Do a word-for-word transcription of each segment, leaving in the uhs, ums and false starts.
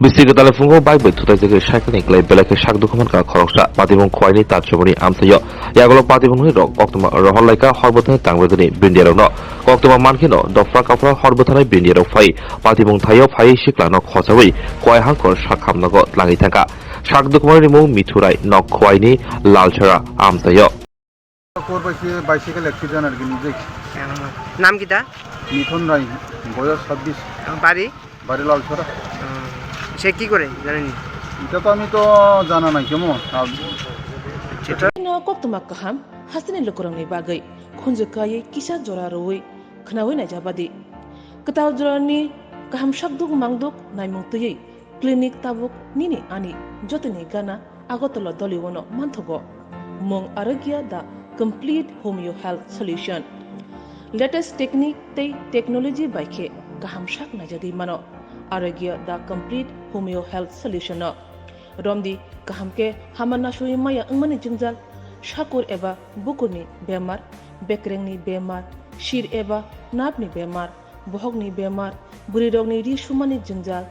Bisi kwtal phungo bike bai thutai jagwi cycle ni kwlai belai khe sak dukhu mankha khoroksa. Patimung khwlaini tar chumani amchaio. Yagulo patimung ni rok koktwma rohor laikha hor bwthani tangwi dini bindia rokno. Koktwma mankheno dopra kapra hor bwthani bindia rok phai patimung thaio phai sikla no khochawi khwlai hangkor sak hamnago tlangwi thangkha. Sak dukhu mani rimung Mithurai nok khwlaini Lalchara amchaio. Kor bai se bicycle accident ar ki nijek. নাম কিতা? মিথুন রায়, বয়স ছাব্বিশ। বাড়ি? বাড়ি লালছড়া। সে কি করে জানেননি? এটা তো আমি তো জানা নাই কেমন। আর এটা No koktwma kaham hasteni lukurokni bagwi khunju kaiwi kisa jora rwui khwnaui naijabadi. Kwtal jorani kaham sakduk mangduk naimung twiwi clinic tabuk nini ani jotoni gana Agartala Dolio-no manthogo. Mung Arogya the Complete Homeo Health Solution. Latest technique tei technology bai khe kaham sak naijagwi mano. Arogya the Complete Homeo Health Solution-no. Romdi kaham khe hama nasui maya wngmani jwngjal, sakur eba bukurni bemar, bekrengni bemar, sir eba nerve-ni bemar, bohokni bemar, bwrwirokni ri sumani jwngjal,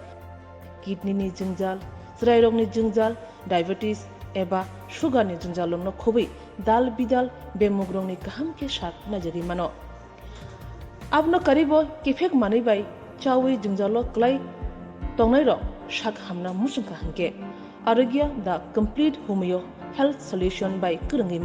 kidney-ni jwngjal, chwrairokni jwngjal, diabetes eba sugar-ni jwngjal-rokno khobwi dal bidal bemugrokni kaham khe sak naijagwi mano. Abono karibo kiphek manwi bai chawi jwngjalo kwlai tongnairok sak hamna muchungkha hwnkhe Arogya the Complete Homeo Health Solution bai kwrwngwi mano.